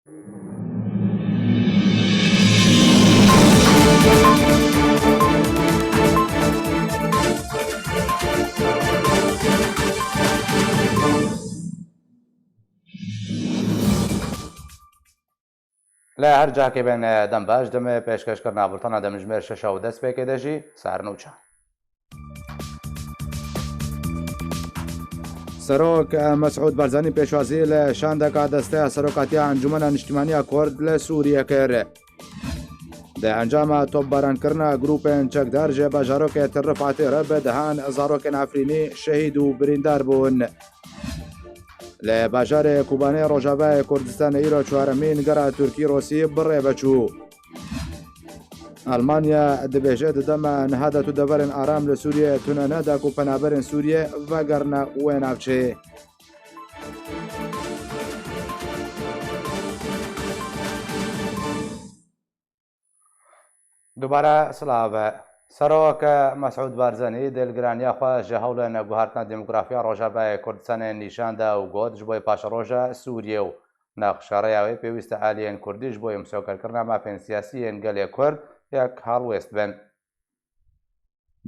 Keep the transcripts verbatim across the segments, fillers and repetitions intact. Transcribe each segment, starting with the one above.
Li her cihekê bên, e, dem baş, demê pêşkêşkirina bultena demjimêr şeş û dest pêkê de jî ser nûçe. Serok, e, Mesûd Barzanî pêşwazî li şandeka Desteya Serokatiya Encûmena Niştimaniya Kurd li Sûriyê kir. Di encama topbarankirina grûpên çekdar ji bajarokê Til Rifatê re bi dehan zarokên Efrînî şehîd û birîndar bûn. Li bajarê Kobanê Rojavayê Kurdistanê îro çaremîn gera Tirkî-Rûsî bi rê ve çû. Almanya dibêje di dema niha de tu deverên aram li Sûriyê tune ne da ku penaberên Sûriyê vegerine wê navçeyê. Dubare silav. Serok Mesûd Barzanî dilgiraniya xwe ji hewlên guhertina demografiya Rojavayê Kurdistanê nîşan da û got, ji bo paşeroja Sûriyê û nexşereya wê pêwîst e aliyên Kurdî ji bo misogerkirina mafên siyasî yên gelê Kurd yek helwêst bin.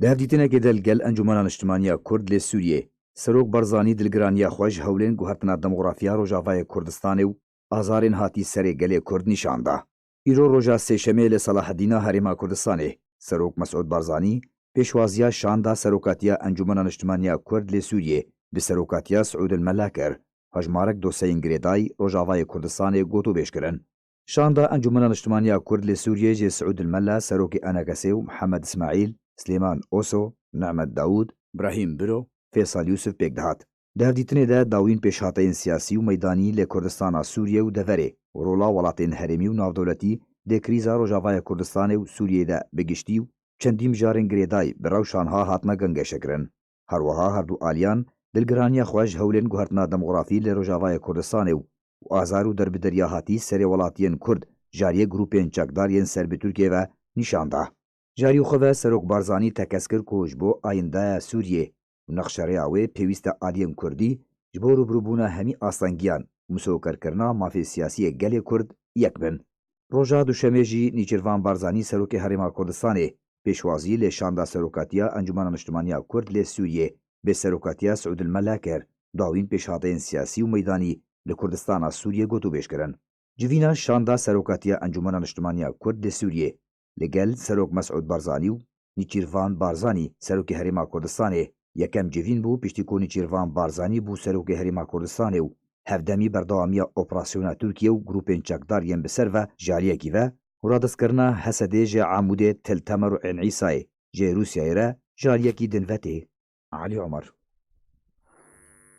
Di hevdîtinekê de li gel Encûmena Niştimaniya Kurd lê Sûriyê, Serok Barzanî dilgiraniya xwe ji hewlên guhertina demografiya Rojavayê Kurdistanê û azarên hatî serê gelê Kurd nîşan da. Îro roja Sêşemê li Selahedîna Herêma Kurdistanê, Serok Mesûd Barzanî pêşwaziya şanda serokatiya Encûmena Niştimaniya Kurd lê Sûriyê bi serokatiya Siûd el Mela kir. Hejmarek dosyeyên girêdayî Rojavayê Kurdistanê gotûbêj kirin. Şanda Encûmena Niştimaniya Kurd lê Sûriyê ji Siûd el Mela, serokê E N K S'ê û Mihemed Îsmaîl, Silêman Oso, Nehmet Dawûd, Brahîm Biro, Fêsal Yûsif pêk dihat. Di hevdîtinê de dawîn pêşhateyên siyasî û meydanî li Kurdistana Sûriyê û deverê û rola welatên herêmî û navdewletî di krîza Rojavayê Kurdistanê û Sûriyeyê de bi giştî û çendî mijarên girêdayî bi rewşa niha hatine gengeşekirin. Her wiha her du aliyan dilgiraniya xwe ji hewlên guhertina demografî li Rojavayê Kurdistanê û û azar û derbideriya hatî serê welatiyên Kurd ji aliyê grûpên çekdar yên ser bi Tirkiyê ve nîşan da. Ji aliyê xwe ve Serok Barzanî tekez kir ku ji bo ayîndeya Sûriyê û nexşereya wê pêwîst e aliyên Kurdî ji bo rûbirûbûna hemî astengiyan û misogerkirina mafê siyasî yê gelê Kurd yek bin. Roja Duşemê jî Nîçîrvan Barzanî, Serokê Herêma Kurdistanê, pêşwazî lê şanda serokatiya Encûmena Niştimaniya Kurd lê Sûriyê bi serokatiya Siûd el Mela kir. Dawîn pêşhateyên siyasî û meydanî li Kurdistana Sûriyê gotûbêj kirin. Civîna şanda serokatiya Encûmena Niştimaniya Kurd li Sûriyê li gel Serok Mesûd Barzanî û Nîçîrvan Barzanî, Serokê Herêma Kurdistanê, yekem civîn bû, piştî ku Nîçîrvan Barzanî bû Serokê Herêma Kurdistanê û hevdemî berdewamiya operasyona Tirkiye û grûpên çekdar yên bi ser ve ji aliyekî ve û radestkirina Hesedê ji Amûdê, Til Temer û Ên Îsayê ji Rûsyayê re ji aliyekî din ve tê. Elî Omer.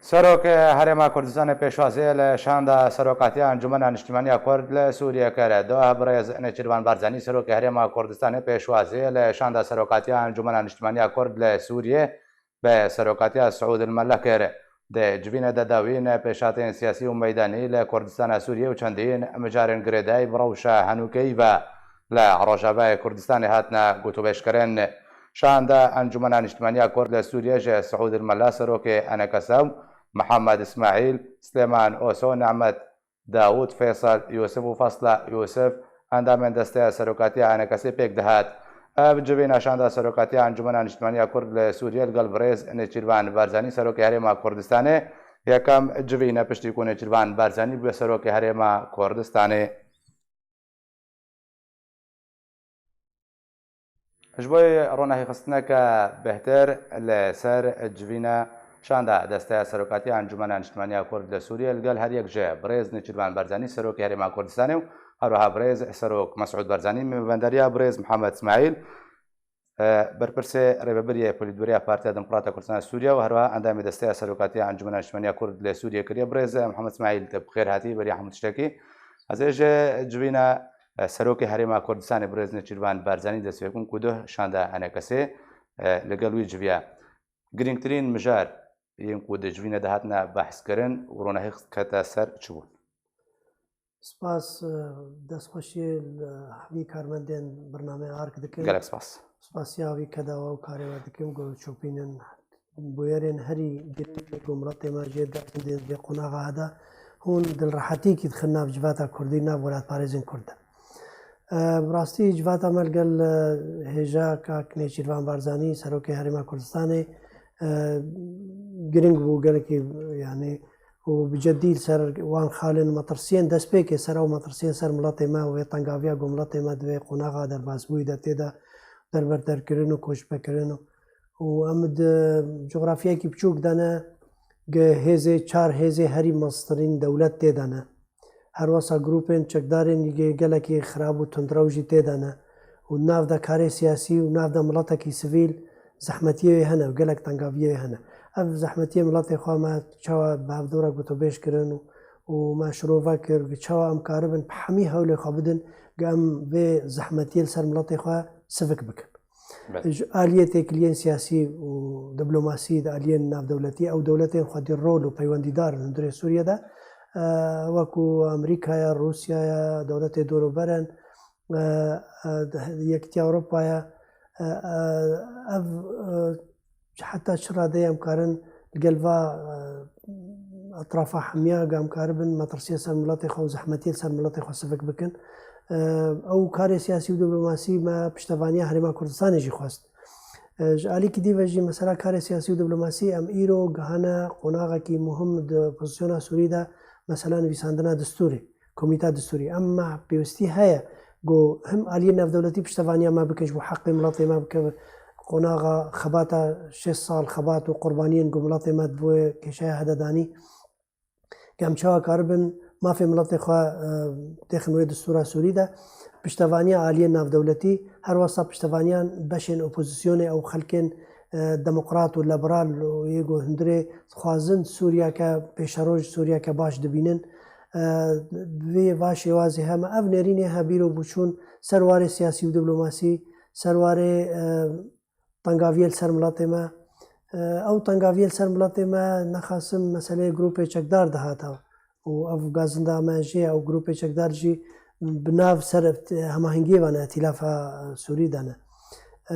Serokê Herêma Kurdistanê pêşwazî li şanda serokatiya Encûmena Niştimaniya Kurd li Sûriyê kir. Doh birêz Nêçîrvan Barzanî, Serokê Herêma Kurdistanê, pêşwazî li şanda serokatiya Encûmena Niştimaniya Kurd li Sûriyê bi serokatiya Siûd el Mela kir. Di civînê de dawîn pêşhateyên siyasî û meydanî li Kurdistana Sûriyê û çendîn mijarên girêdayî bi rewşa henûkeyî ve li Rojavayê Kurdistanê hatine gotûbêjkirin. Şanda Encûmena Niştimaniya Kurd li Sûriyê ji Siûd el Mela, serokê E N K S û Mihemed Îsmaîl, Silêman Oso, Nehmet Dawûd, Fêsal Yûsif û Fasla Yûsif, endamên Desteya Serokatiya E N K S'ê pêk dihat. Ev civîna şanda serokatiya Encûmena Niştimaniya Kurd li Sûriyê li gel birêz Nêçîrvan Barzanî, Serokê Herêma Kurdistanê, yekem civîn e piştî ku Nêçîrvan Barzanî bûye Serokê Herêma Kurdistanê. Ji bo ronahîxistineke bêhtir li ser civîna şanda Desteya Serokatiya Encûmena Niştimaniya Kurd li Sûriyê li gel her yek ji birêz Nêçîrvan Barzanî, Serokê Herêma Kurdistanê û her wiha birêz Serok Mesûd Barzanî, me bi venderiya birêz Mihemed Îsmaîl, e, berpirsê rêvebiriyê Polîtbûroya Partiya Demokrata Kurdistana Sûriye û her wiha endamê Desteya Serokatiya Encûmena Niştimaniya Kurd li Sûriyê kiriye. Birêz Mihemed Îsmaîl, te bi xêr hatî beriya hemû tiştekî. Ez ê ji civîna, e, Serokê Herêma Kurdistanê birêz Nêçîrvan Barzanî dest pê bikim ku duh şanda E N K S'ê, e, li gel wî civiya. Girîngtirîn mijar yên ku di civînê de hatine behskirin û ronahî kete ser çi bûn? Spas, e, destxweşiyê li hemî karmendên birnameyê Ark dikim. Gelek spas. Spasiya wî kedawa û karê we dikim ku çopînin bûyerên herî girîng ku miletê me jê derdin dê vê qonaxa heda. hûn dilrehetîkî dixin nav civata Kurdî, nav welatparêzên Kurd de. E, bi rastî civata me li gel, e, hêja kak Nêçîrvan Barzanî, Serokê Herêma Kurdistanê, e, giring bû gelekî, yanî û bi ceddî li ser wan xalên metirsiyên destpêkê ser ew metirsiyên ser miletê me û vê tengaviya ku miletê me di vê qonaxa derbasbûyî de tê de derbederekirin û koçbekirin û, û em di cografyayekî biçûk de ne, gi hêzê çar hêzê herî mestirîn dewlet tê de ne. Her wesa grûpên çekdarên gelekî xirab û tundrew jî tê de ne û nav de karê siyasî û nav de miletekî sivîl zehmetiyê wê hene û gelek tengaviyê wê hene. Ev zehmetiyê miletê xwe me çawa bi hevdû re gotûbêj kirin û, û me şirove kir, gi çawa em karibin bi hemî hewlê xwe bidin, gi em vê zehmetiyê li ser miletê xwe sivik bikin. Belê. Ji aliyê têkiliyên siyasî û diplomasî di aliyên navdewletî, ew dewletên xwedî rol û peywendîdar in hundirê Sûriye de, e, wekû Amerîkaya, Rûsyaya, dewletê dorûber in, e, e, Yekîtiya Ewropaya, e, e, ev, e, heta çi radeyê em karin li gel va, e, etrafa hemiya, ga em karibin metirsiyê ser miletê xwe û zehmetiyê li ser miletê xwe sivik bikin. E, ew karê siyasî û diplomasî me piştevaniya Herêma Kurdistanê jî xwest. E, ji alîkî dî ve jî mesela karê siyasî û diplomasî em îro gihane qonaxekî muhim di opozisyona Sûrî de, mesela nivîsandina distûrê, komîta distûrî. Em me pêwistî heye ku him aliyê navdewletî piştevaniya me bikin ji bo heqê miletê me bike, qonaxa xebata şêst sal xebat û qurbaniyên ku miletê me di bo kêşeya hede danî, em çawa karibin mafê miletê xwe, e, têxin wê distûra Sûrî de, piştevaniya aliyên navdewletî, her wesa piştevaniyan beşên opozisyonê ew xelkên, e, demokrat û liberal û yê ku hundirê dixwazin Sûriyeke pêşeroj, Sûriyeke baş dibînin. E, bi vê va şêwazê heme ev nêrînê hebîro bûçûn ser warê siyasî û diplomasî, ser warê, e, tengaviyê li ser miletê me. E, ew tengaviyê li ser miletê me nexasim meseleyê grûpê çekdar dihata û ev gazinda me jê, ew grûpê çekdar jî bi nav ser hemahengiyê ve ne, Îtîlafa Sûrî de ne.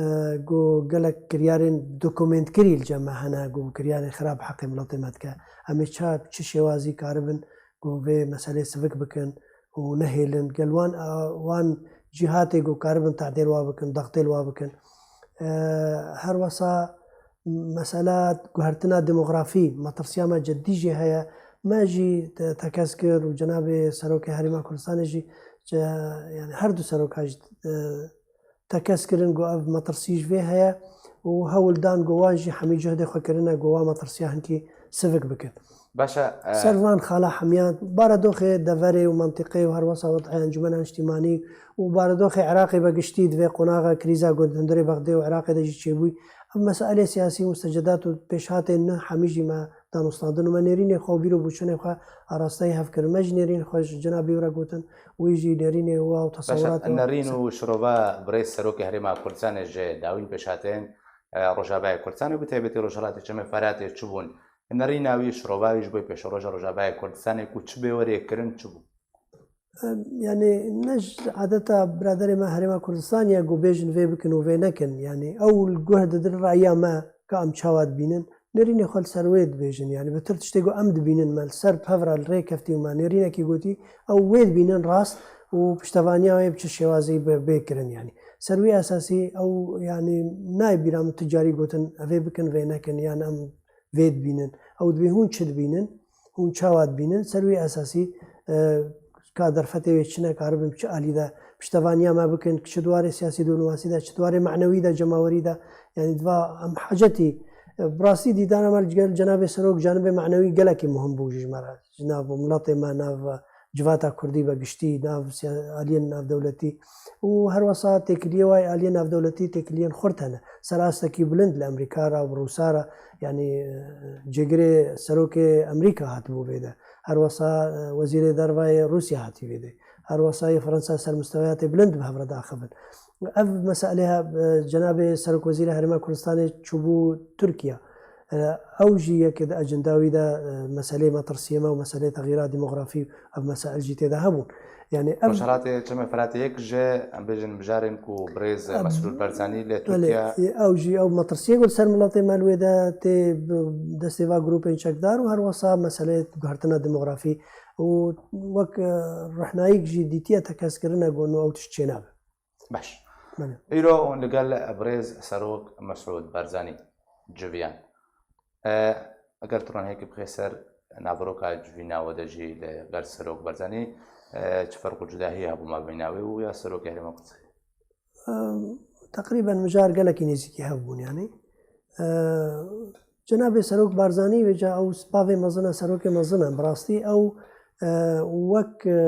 E, ku gelek kiryarên dokumentkirî li cem me hene, ku kiryarên xirab heqê miletê me dike. Em ê ça, çi şêwazî karibin ku vê meselê sivik bikin û nehêlin. Gel wan, a, wan cîhatê ku karibin tehdê li wa bikin, dextê li wa bikin. E, her wesa mesela guhertina demografî, metirsiya me cedî jê heye. Me jî te-, tekez kir û cenabê Serokê Herêma Kurdistanê jî, ce-, yani her du seroka jî, e, tekez kirin ku ev metirsî ji vê heye û hewl dan ku wan jî hemî cuhdê xwe kirine ku wan metirsiya hinkî sivik bikin. Baş e, e, Ser van xala hemiyan, baredoxê deverê û mentiqê û her wesa wed'ê encûmena niştîmanî û baredoxê Iraqê be giştî di vê qonaxa krîza ku di hundirê Bexdê û Iraqê de jî çêbûyî, ev meselê siyasî û mustecedat û pêşhatên nû hemî jî me danûstandin û me nêrînê xwe û bîr û boçûnê xwe arasteyî hev kirin. Me jî nêrînê xwe ji cenabê wî re gotin, wî jî nêrînê wî û Baş e, tesewiratê wî nerîn û şirova birêz Serokê Herêma Kurdistanê ji dawîn pêşhateyên, e, Rojavayê Kurdistanê û bi taybetî Rojhilatê Çemê Feratê çi bûn? Nerîna wî, şirova wî ji bo pêşeroja Rojavayê Kurdistanê ku çi bêwerê kirin, çi bû? Em, yani ne ji adeta biraderê me Herêma Kurdistanê ye ku bêjin vê bikin û vê nekin. Yani ew li guh didin raya me ka em çawa dibînin. Nêrînê xwe li ser wê dibêjin. Yani bi tir tiştê ku em dibînin, me li ser pev re li rê keftî û me nêrînekî gotî, ew wê dibînin rast û piştevaniya wê bi çi şêwazî bê, bê kirin yani. Ser wî esasî ew yani nayê bîra min tu carî gotin, evê bikin, vê nekin, yan em vê dibînin. Ew dibê hûn çi dibînin? Hûn çawa dibînin? Ser wî esasî, e, ka derfetê wê çi ne, karibin çi alî de piştevaniya me bikin, çi di warê siyasî diplomasî de, çi di warê manewî de, cemawerî de, yani diva em hacetî, e, bi rastî dîdara me li gel cenabê Serok, canibê manewî gelekî muhim bû ji me re, ji nav miletê me, nav civata Kurdî be giştî, nav siya-, aliyên navdewletî û her wesa têkiliyê wayê aliyên navdewletî têkiliyên xurt hene. Ser astekî bilind li Amerîka re û Rûsa re, yanî, e, cêgirê serokê Amerîka hatibû vê de. Her wesa, e, wezîrê dervayê Rûsya hatî vê de. Her wesa yê Fransa ser musteweyatê bilind bi hev re diaxivin. Ev meseleya, e, cenabê Serokwezîrê Herêma Kurdistanê çûbû Tirkiye. Ew jî yek di ecenda wî de, e, meseleyê metirsiyê me û meseleyê texîra demografî, ev mesail jî tê de hebûn. Yani ev Rojhelatê Çemê Firatê yek ji, em bêjin, mijarên ku birêz Mesrûr Barzanî li Belê, Tirkiye e, ew jî ew metirsiyê ku li ser miletê me li wê de tê bi destê va grûpên çekdar û her wesa meseleyê guhertina demografî û wek, e, rehnayîk jî dîtiye tekez kirine ku no ew tişt çênabe. Baş. Belê. Îro hûn li gel birêz Serok Mesûd Barzanî civiyan. E, eger tu ronahiyekî bixê ser naveroka civîna we de jî li gel Serok Barzanî, e, çi ferq û cudahiyê hebû mabeyna wê û ya Serokê Herêma Kurdistan? Em, teqrîben mijar gelekî nêzîkî hev bûn, yanî. E, Cenabê Serok Barzanî vêca ew bavê mezin e, serokê mezin e. Bi rastî ew, e, wek, e,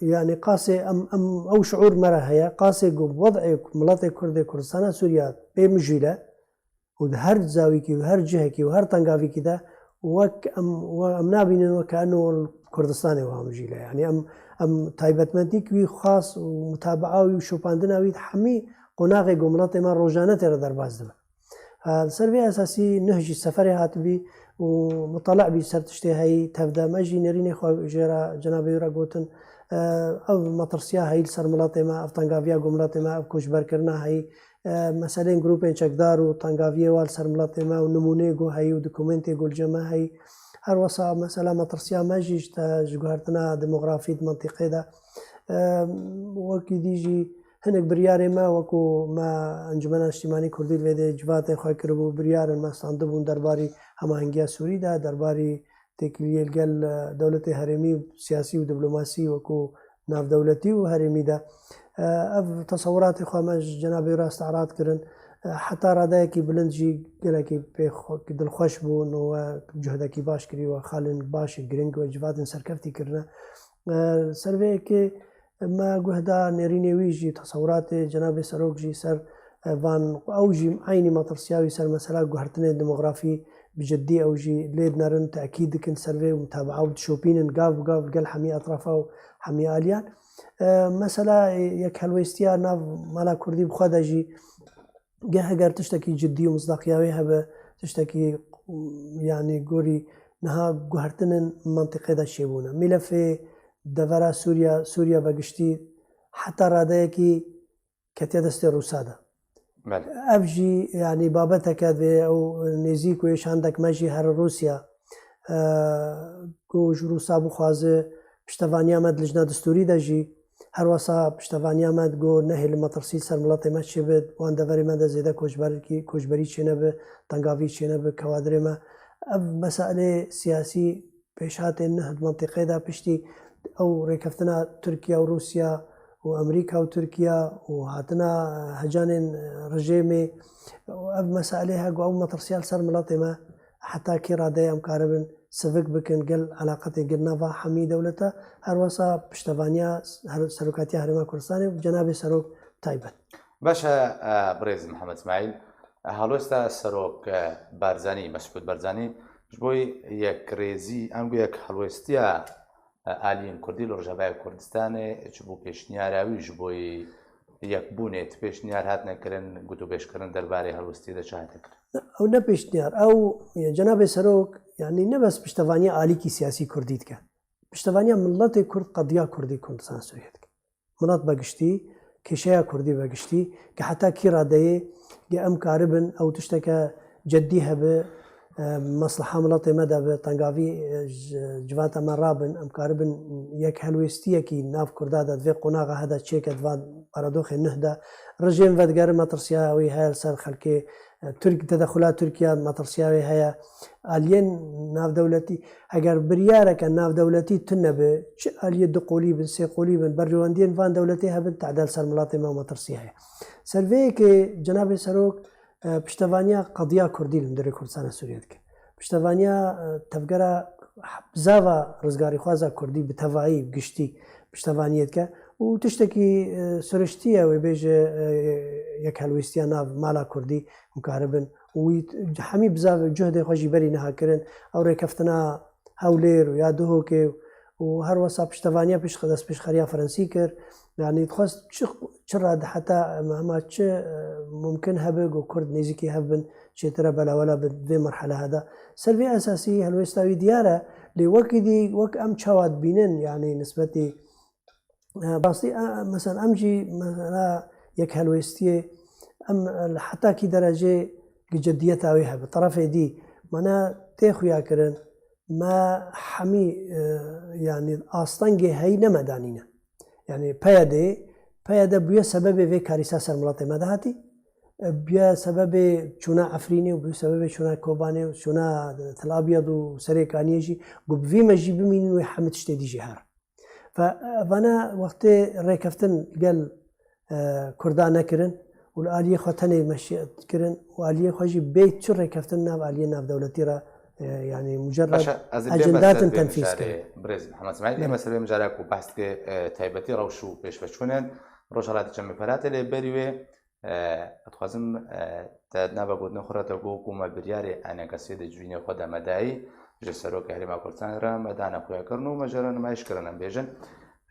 yanî qasê em, em, ew şiûr me re heye, qasê ku wed'ê miletê Kurdê Kurdistana Sûriye pê mijîl e û di her zawîkî û her cihekî û her tengavîkî de wek em, we, em nabînin weke eno li Kurdistanê wiha mijîl e. Yanî em, em taybetmendîk wî xas û mutabaa wî û şopandina wî di hemî qonaxê ku miletê me rojane tê re derbas dibe. E, li ser vê esasî nuh jî seferê hatibî û mutali'bî ser tiştê heyî tevde me jî nêrînê xwe jê re cenabê wî re gotin. E, ev metirsiya heyî li ser miletê me, ev tengaviya ku miletê me, ev koçberkirina heyî, e, meseleyên grûpên çekdar û tengaviyê wa li ser miletê me û nimûneyê ku heyî û dokumentê ku li cem me heyî. Her wesa mesela metirsiya me jî ji te, ji guhertina demografî di mintîqê de, e, wekî dî jî hinek biryarê me, wekû me Encumena Niştîmanî Kurdî li vê dê civatên xwe kiribû, biryarên me standibûn derbarî hemahengiya Sûrî de, derbarî têkiliyê li gel, e, dewletê herêmî û siyasî û diplomasî wekû navdewletî û herêmî de. E, ev tesewiratê xwe me ji cenabê wî re îstî'rad kirin. E, heta radeyekî bilind jî gelekî pê xwe, dilxweş bûn û we cuhdekî baş kirî, we xalên baş ê giring we civatên serkeftî kirine. E, ser vê yekê me guh da nêrînê wî jî, tesewiratê cenabê serok jî ser, e, van, ew jî eynî metirsiya wî ser mesela guhertinê demografî bi ciddî ew jî lê dinerin, tekîd dikin ser vê û mutabaa û dişopînin gav bi gav li gel hemî etrafa û hemî aliyan. E, mesela, e, yekhelwêstiya nav mala kurdî bi xwe de jî geh eger tiştekî ciddî û misdaqiya wê hebe, tiştekî, yanî gorî niha guhertinin mintîqê de çêbûne. Mîlefê devera Sûriya, Sûriya be giştî heta radeyekî ketiye destê Rûsa de. Belê. Ev jî, yanî, babeteke divê ew nêzîk wê şandek me jî here Rûsya, e, ku ji Rûsa bixwaze piştevaniya me di lijna destûrî de jî, her wesa piştevaniya me ku nehê li metirsî ser miletê me çêbe, wan deverê me de zêde koçberkî, koçberî çênebe, tengavî çênebe, kewadirê me. Ev meselê siyasî pêşhatên nuh di mintîqê de piştî ew rêkeftina Tirkiye û Rûsya û Amerîka û Tirkiye û hatina hecanên rejêmê, ev meselê he ku ew metirsiya li ser miletê me heta kê radeyê em karibin sivik bikin gel eleqetê gel nava hemî dewleta, her wesa piştevaniya her-, Serokatiya Herêma Kurdistanê û cenabê serok taybet. Baş e, e, birêz Mihemed Îsmaîl, e, helwesta Serok, e, Barzanî, Mesûd Barzanî, ji bo yekrêzî, em gu yek helwestiya, e, aliyên Kurdî li Rojavaya Kurdistanê, ji bo pêşniyara wî, ji bo yekbûnê, ti pêşniyar hatine kirin, gotûbêjkirin derbarê helwestiyê de çi hate kirin? Ew ne pêşniyar, ew, e, cenabê Serok, yanî ne bes piştevaniya alîkî siyasî Kurdî dike. Piştevaniya miletê Kurd, qediya Kurdî Kurdistan Sûriye dike. Milet be giştî, kêşeya Kurdî be giştî, ke heta kî radeyê, ke em karibin ew tişteke ceddî hebe, e, mesleha miletê me de be, tengavî, e, ji civata me rabin, em karibin yek helwêstiyekî nav Kurda de, di vê qonaxa he de çêke, di van paradoxê nuh de. Rejêm vedigerin, metirsiya wî heye li ser xelkê, e, Tirk-, tedexula Tirkiye, metirsiya wê heye. Aliyên navdewletî, eger biryareke navdewletî tune be, çi aliyê du qolî bin, sê qolî bin, berjewendiyên van dewletê hebin, tehde li ser miletê me û metirsî heye. Ser vê yekê cenabê serok, e, piştevaniya qediya Kurdî li hundirê Kurdistana Sûriye dike. Piştevaniya, e, tevgera bizava rizgarîxwaza Kurdî bi tevayî, bi giştî piştevaniyê dike û tiştekî, e, siriştî ye wê bêje, e, yekhelwêstiya nav mala Kurdî hûn karibin û wî hemî bizav cuhdê xwe jî berî niha kirin. Ew rêkeftina Hewlêr û ya Duhokê û her wesa piştevaniya pêş-, destpêşxeriya Frensî kir. Yanî dixwest çi, çi rad heta hema çi, e, mumkin hebe ku Kurd nêzîkî hev bin, çêtir e belawela bi vê merhelehe de. Ser vê esasî helwêsta wî diyar e, lê wekî dî wek em çawa dibînin, yanî nisbetî, e, rastî, e, mesela em jî mesela yek helwêstiyê em, e, li heta kî derecê gi ceddiyeta wê hebe. Terefê dî, mana tê xuya kirin, me hemî, e, yanî astengê heyî ne me danîne. Yanî P Y D, P Y D bûye sebebê vê karîsa ser miletê me de hatî. E, bûye sebebê çûna Efrînê û bûye sebebê çûna Kobanê û çûna Tel Abyad û Serê Kaniyê jî, ku bi vî me jî bimînin wê hemî tiştê dî jî her. Ve, e, vana wextê rêkeftin gel, e, Kurda nekirin û li aliyê xwe tenê meşî kirin û aliyê xwe jî bê çi rêkeftin nav aliyê navdewletî re, e, yanî mucerred Paşa, ez ê bême ecendatên ser vê tenfîz mijarê, kirin. Birêz Mihemed Smaîl, Belê. Ême ser vê mijarê ku behs dike, e, taybetî rewş û pêşveçûnên Rojhelatê Çemê Feratê lê berî wê, e, dixwazim, e, te nava gotina xwe re te got ku me biryarê E N K S'ê di civînê xwe de me dayî, ji Serokê Herêma Kurdistanê re me dane xuyakirin û me jê re nimayiş kirin, em bêjin.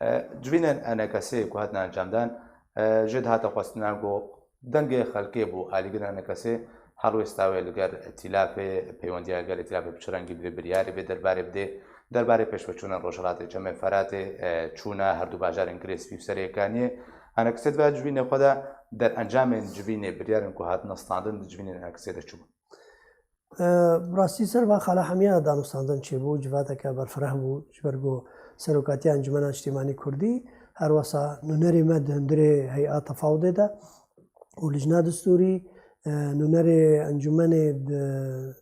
E, civînên E N K S'ê ku hatin encamdan, e, jê dihate xwestina ku dengê xelkê bû alîgirina E N K S'ê, helwêsta wê li gel îtîlafê, peywendiya gel îtîlafê bi çi rengî bi vê biryarê, vê derbarê bidê, derbarê pêşveçûnên Rojhilatê Çemê Feratê, e, çûna herdu bajarên Girê Spî û Serê Kaniyê, E N K S'ê di vê civînê xwe de derencamên civînê, biryarên ku hatine standin di civînên E N K S'ê de çi bûn? E, bi rastî ser van xala hemiya danûstandin çêbû, civateke berfireh bû, ji ber ku Serokatiya Encûmena Niştîmanî Kurdî, her wesa nûnerê me di hundirê hey'a tefawudê de û lijna distûrî, e, nûnerê encûmenê di,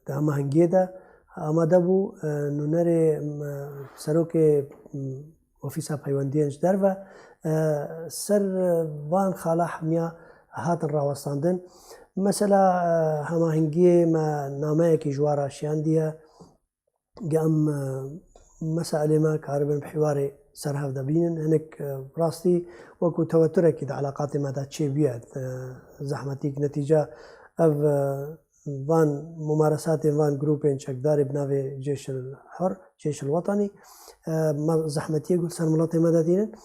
di hemahengiyê de amade bû, e, nûnerê, m, serokê, m, Ofîsa Peywendiyên ji derve, e, ser van xala hemiya hatin rawestandin. Mesela, e, hemahengiyê me nameyekî ji wan re şiyandiye. Ge em, e, meselê me karibin bi hîwarê ser hev de bînin. Hinek, e, rastî wekû teweturekî di eleqatê me de çêbûye, e, zehmetîk. Netîca ev, e, van mumaresatên van grûpên çekdarê bi navê Cêşil Hur, Cêşil Wetanî, e, me zehmetiyê ku li ser miletê me de tînin.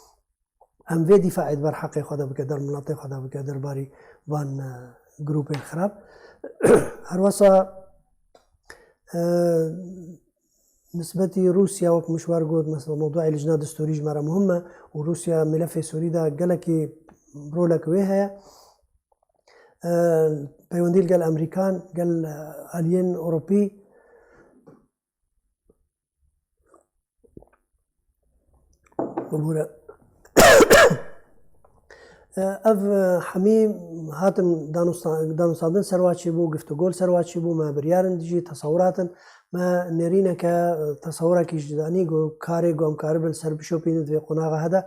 Em vê dîfaê di ber heqê xwe de bike, der miletê xwe de bike, derbarî van, e, grûpên xirab. Her wesa, e, nisbetî Rûsya, wek min ji we re got, mesela mewduê lijna distûrî ji me re muhim e û Rûsya melefê Sûrî de gelekî rolek wê heye. E, peywendî li gel Amerîkan, gel, e, aliyên Ewropî. Bibûre. E, ev, e, hemî hatin danûsta-, danûstandin ser wa çêbû, giftûgol ser wa çêbû, me biryarin dijî tesewiratin, me nêrîneke, e, tesewirekî ji danî ku karê ku em karibin ser bişopînin di vê qonaxa hede.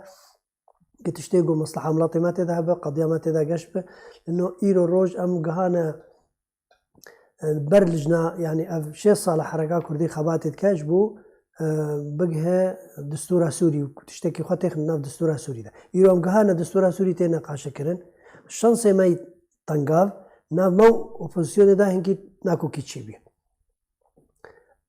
Ki tiştê ku mesleha miletê me tê de hebe, qediya me tê de geş be. Lino îro roj em gihane, e, ber lijna, yanî ev şêst sal e hereka kurdî xebatê dike ji bo, e, bigihe distûra Sûrî û tiştekî xwe têxin nav distûra Sûrî de. Îro em gihane distûra Sûrî tê neqaşekirin. Şansê me yî tengav, nav me û opozisyonê de hinkî nakokî çêbî.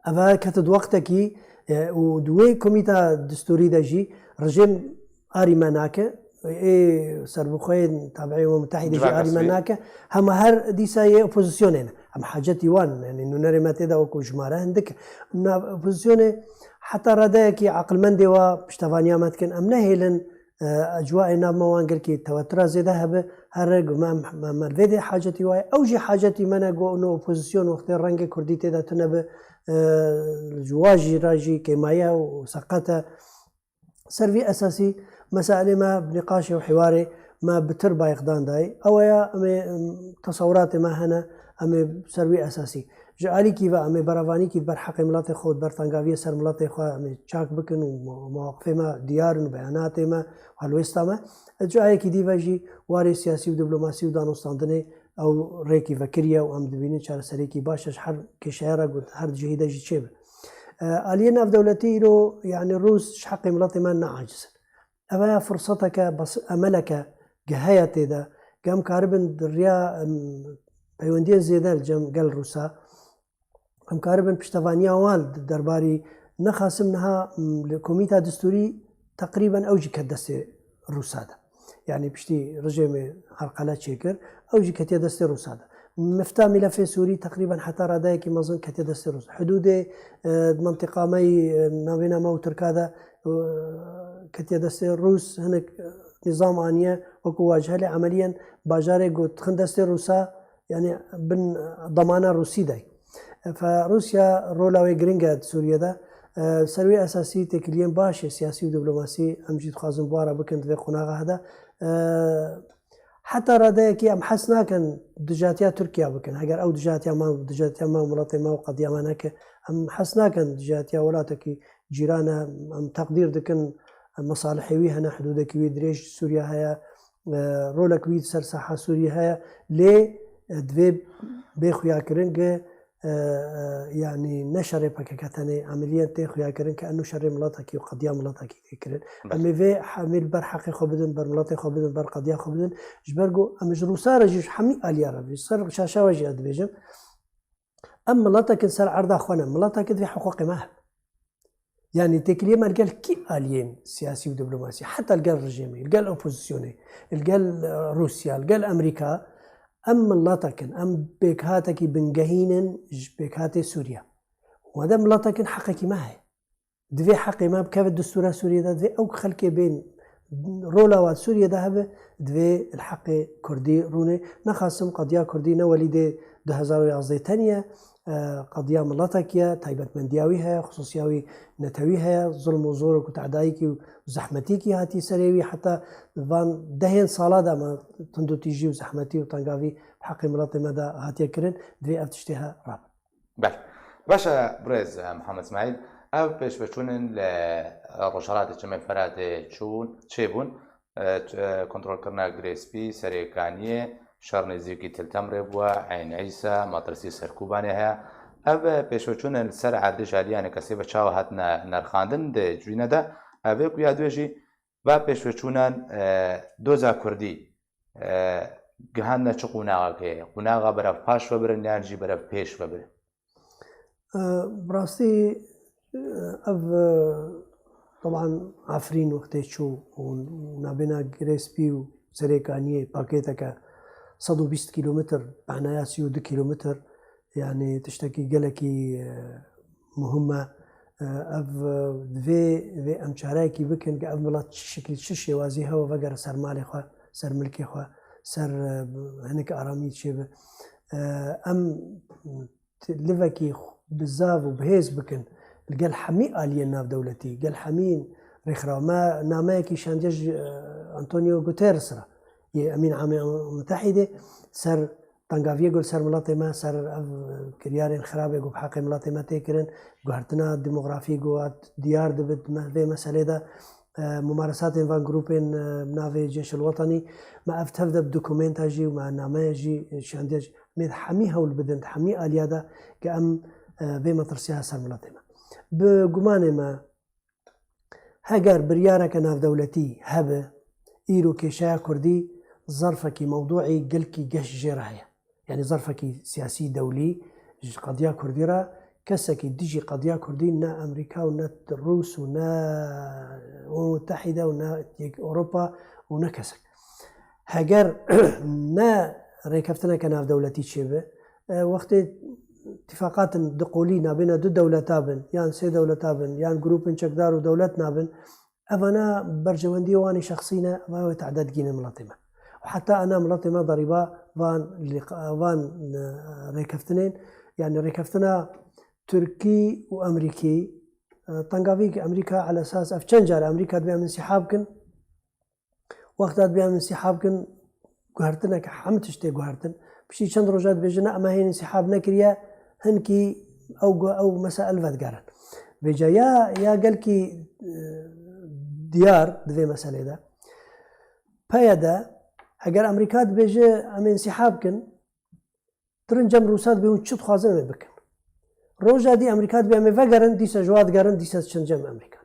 Eva kete di wextekî, e, û di wê komîta distûrî de jî rejîm arî me nake. Ê serbixweyên tabi'ê Umem Mutehîdê jî Civaka arî me sivîl. Nake. Hema her dîsa yê opozisyonê ne. Em hacetî wan, yanî nûnerê me tê de wekû jimare hindik. Na opozisyonê heta radeyekî aqilmendê wa piştevaniya me dikin. Em nehêlin, e, ecwaê nav me wan gelkî tewetira zêde hebe. Her rê ku me, me, me vê dê hacetî wa ye. Ew jî hacetî me ne ku no opozisyon wextê rengê kurdî tê de tune bi, e, ji wa jî re jî kêmaye û seqet e. Ser vî esasî meselê me bi nîqaşê û hîwarê me bi tir bayixdan dayê. Ew ya em ê, em, tesewuratê me hene, em ê ser vî esasî. Ji alîkî ve em ê berevanîkî ber heqê miletê xwe û ber tengaviyê ser miletê xwe em ê çak bikin û mo-, mewaqifê me diyar in û beyanatê me û helwêsta me. Ji ayekî dî ve jî warê siyasî û diplomasî û danûstandinê ew rêkî vekiriye û em dibînin çareseriyekî baş e ji her kêşeya re ku her cihî de jî çêbe. E, aliyê navdewletî îro, yanî Rûs ji heqê miletê me ne aciz in. Eve ya firseteke bes-, emeleke ge heye tê de, ge em karibin di riya, em, peywendiyên zêde li cem gel Rûsa, em karibin piştevaniya wan di derbarî nexasim niha, em, li komîta distûrî teqrîben ew jî ket destê Rûsa de. Yanî piştî rejêmê herqele çêkir, ew jî ketiye destê Rûsa de. Mifta mîlefê Sûrî teqrîben heta radeyekî mezin ketiye destê Rûs. Hidûdê, e, mentiqa me yî, e, navêna me û Tirka de, e, ketiye destê Rûs, hinek, e, nîzam aniye wekû wacihe, lê emeliyen bajarê ku dixin destê Rûsa, yanî bin damana Rûsî de. Fe Rûsya rola wê giring e di Sûriye de. E, ser wê esasî têkiliyên baş ê siyasî û diplomasî em jî dixwazin bi wan re bikin di vê qonaxa de. E, Heta radeyekî em hes nakin dijatiya Tirkiye bikin. Heger ew dijatiya me, dijatiya me û miletê me û qediya me neke, em hes nakin dijatiya welatekî cîran e, em teqdîr dikin, mesalihê wî hene, hidûdekî wî dirêj ji Sûriye heye, e, rolek wî di ser saha Sûriye heye, lê, e, divê bê xuyakirin ki, e, e, yanî ne şerê P K K tenê, emeliyen tê xuyakirin ki eno şerê miletekî û qediya miletekî tê kirin. Belê. Em ê vê hemî li ber heqê xwe bidin, ber miletê xwe bidin, ber qediya xwe bidin. Ji ber ku em ji Rûsa re jî, ji hemî aliya re, ji ser şaşa we jî ez dibêjim. Em miletekin ser erda xwe ne, miletekin divê hiqûqê me hebe. Yanî têkiliyê me li gel kî aliyên siyasî û diplomasî, heta li gel rejîmê, li gel opozisyonê, li gel, e, Rûsya, li gel Amerîka, em miletekin, em pêkhatekî bingehîn in ji pêkhatê Sûriye. Wede miletekin heqekî me heye. Divê heqê me bikeve distûra Sûriyê de, divê ew xelkê bên rola wan Sûriyê de hebe, divê li heqê Kurdî rûnê. Nexasim qediya Kurdî ne welî dê du hezar û yazdeh tenî ye, e, qediya miletekî ye, taybetmendiya wî heye, xisûsiya wî netewî heye, zulm û zorok û tedayîkî û zehmetîkî hatî serê wî, heta van dehên sala de me tundûtîjî û zehmetî û tengavî bi heqê miletê me de hatiye kirin, divê ev tiştê he rabin. Belê. Baş e, birêz, e, Mihemed Îsmaîl, ev pêşveçûn in li, e, rojhelatê Çemê Feratê çûn, çêbûn, e, ç-, e, kontrolkirina Girê Spî, Serê Kaniyê, şer nêzîkî Til Temrê bûye, Eyn Îsa, metirsî ser Kobanê heye. Ev, e, pêşveçûn in li ser erdê ji aliyê kesê ve çawa hatine nerxandin di civîne de, ev ê ku ya duyê jî va pêşveçûnan, e, doza Kurdî, e, gihandine çi qonaxekê? Qonaxa berev paş ve birin yan jî berev pêş ve birin? E, bi rastî, e, ev, e, teban Efrîn wextê çû û nabêna Girê Spî û Serê Kaniyê pakêteke sed û bîst kîlometr, manaya sî û du kîlometr, yanî tiştekî gelekî, e, muhim e. E, ev, e, divê, divê em çareyekî bikin ki ev milet çi şeklî, çi şêwazî hewe vegere ser malê xwe, ser milkê xwe, ser, e, hinek aramî çêbe. E, em t-, livekî xw-, bizav û bihêz bikin li gel hemî aliyên navdewletî, gel hemî rêxiraw. Me nameyekî şandiye ji, e, Antonio Guterres re, yê Emîn Amê Mutehîdê, ser tengaviyê ku li ser miletê me, ser ev kiryarên xirabê ku bi heqê miletê me tê kirin, guhertina demografî ku hat diyar dibe di me-, vê meselê de, e, mumaresatên van grûpên, e, bi navê Cêşil Wetenî, me ev tev de bi dokumenta jî û me nameya jî şandiye jî, em ê di hemî hewl bidin, di hemî aliya de ki em, e, vê metirsiya ser miletê me. Bi gumanê me, heger biryareke navdewletî hebe, îro kêşeya Kurdî zerfekî, mewdûî gelkî geş jê re heye. Yanî zerfekî siyasî dewlî ji qediya Kurdî re, kesekî dijî qediya Kurdî ne Amerîka û ne Rûs û ne Umem Mutehîde û ne Yek-, Ewropa û ne kesek. Heger ne rêkeftineke navdewletî çêbe, e, wextê tîfaqatin di qolî nabêne du dewleta bin, yan sê dewleta bin, yan grûpên çekdar û dewlet nabin, evana berjewendiyê wan ê şexsî ne, eva wê tehde digînin miletê me. Û heta ana miletê me derîba van lîq-, van, e, rêkeftinên, yanî rêkeftina Tirkî û Amerîkî, e, tengavî ki Amerîka elesas, ev çend car Amerîka dibê em însîhab kin, wexta dibê em însîhab kin, guhertineke hemî tiştê guhertin. Piştî çend roja dibêjin, ne, ema hên însîhab nekiriye, hinkî ew gu-, ew mesela li vedigerin. Vêca ya, ya gelkî, e, diyar di vê meselê de. P Y D, heger Amerîka dibêje, em ê însîhab kin, dirin cem Rûsa dibê hûn çi dixwazin em ê bikin. Roja dî Amerîka dibê em ê vegerin, dîsa ji wa digerin, dîsa diçin cem Amerîka.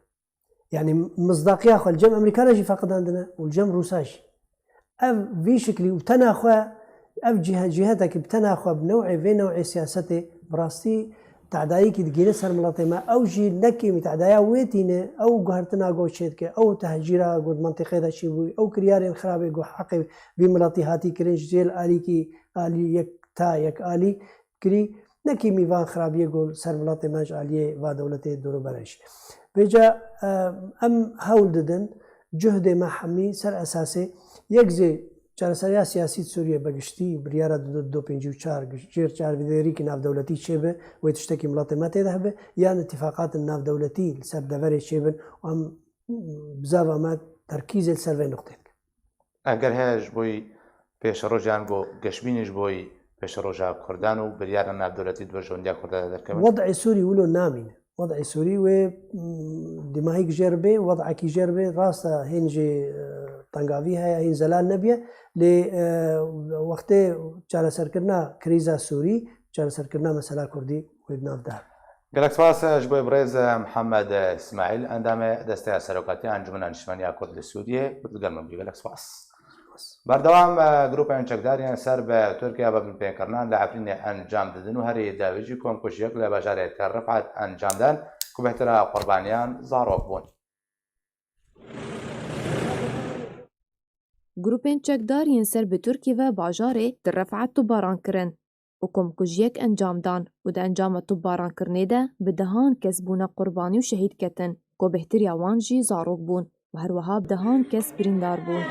Yanî mizdaqiya xwe li cem Amerîka re jî feqidandine û li cem Rûsa jî. Ev vî şiklî û tena xwe, ev cih-, cîhetekî bi tena xwe bi newê vê newê siyasetê bi rastî tedayîkî digihîne ser miletê me. Ew jî ne kêmî tedaya wê tîne, ew guhertina ku çê dike, ew tehcîra ku di mentiqê de çêbûyî, ew kiryarên xirabê ku heqê vî miletî hatî kirin ji cêl alîkî, alî yek ta yek alî kirî, ne kêmî van xirabiyê ku li ser welatê me ji aliyê va dewletê dûr û berê jî. Vêca, e, em hewl didin, cuhdê me hemî ser esasê yek jê çareseriya siyasî di Sûriyê be giştî, biryara du, du pêncî û çar jêr çarvîdêrîkî navdewletî çêbe, wê tiştekî miletê me tê de hebe, yan îtîfaqatên navdewletî li ser deverê çêbin û em, bizava me terkîzê li ser vê nuqtê dikin. Eger heye ji bo pêşerojan ku geşbînî ji bo pêşeroja Kurdan û biryara navdewletî di berjewendiya Kurdan de derkeve? Wed'ê Sûrî wilo namîne. Wed'ê Sûrî wê, mm, dîmahîk jê re bê, wed'ekî jê re bê, rast e hên jî, e, tengavî heye, hên zelal nebiye. Lê, e, wextê çareserkirina krîza Sûrî, çareserkirina mesela Kurdî wê di nav de. Gelek spas ji bo birêz Mihemed Îsmaîl, endamê Desteya Serokatiya Encûmena Niştimaniya Kurd li Sûriyê, ku digel min bû. Gelek spas. Berdewam, e, grûpên çekdar yên ser bi Tirkiye ve binpêkirina li Efrînê encam didin û herî dawî jî komkujiyek li bajarê Tel Rifat encam dan ku bêhtira qurbaniyan zarok bûn. Grûpên çekdar yên ser bi Tirkiye ve bajarê Tel Rifat topbaran kirin û komkujiyek encam dan û di encama topbarankirinê de bi dehan kes bûne qurbanî û şehîd ketin, ku bêhtiriya wan jî zarok bûn û her wiha bi dehan kes birîndar bûn.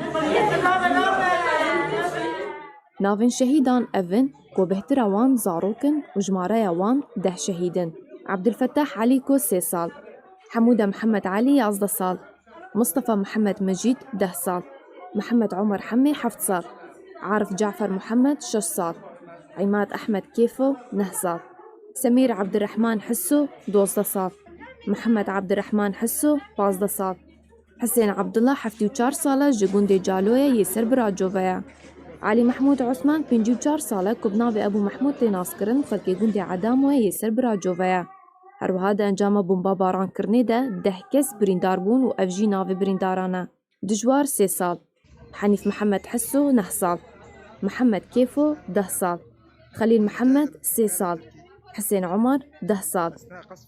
Navên şehîdan ev in, ku bêhtira wan zarok in û jimareya wan deh şehîd in. Ebdulfetah Elîko sê sal, Hemûde Mihemed Elî yazdeh sal, Mistefa Mihemed Mecîd deh sal, Mihemed Omer Hemê heft sal, Arif Cafer Mihemed şeş sal, Îmad Ehmed Kêfo neh sal, Semîr Ebdirehman Hiso dozdeh sal, Mihemed Ebdirehman Hiso pazdeh sal, Hisên Ebdullah heftê û çar sal e, ji gundê Caloyê yê ser bi Racove ye. Elî Mehmûd Osman pêncî û çar sal e, ku bi navê Ebû Mehmûd tê naskirin, xelkê gundê Edamoyê yê ser bi Racove ye. Her wiha di encama bombabarankirinê de deh kes birîndar bûn û ev jî navê birîndaran e. Dijwar sê sal, Henîf Mihemed Hiso neh sal, Mihemed Kêfo deh sal, Xelîl Mihemed sê sal, Hisên Omar deh sal,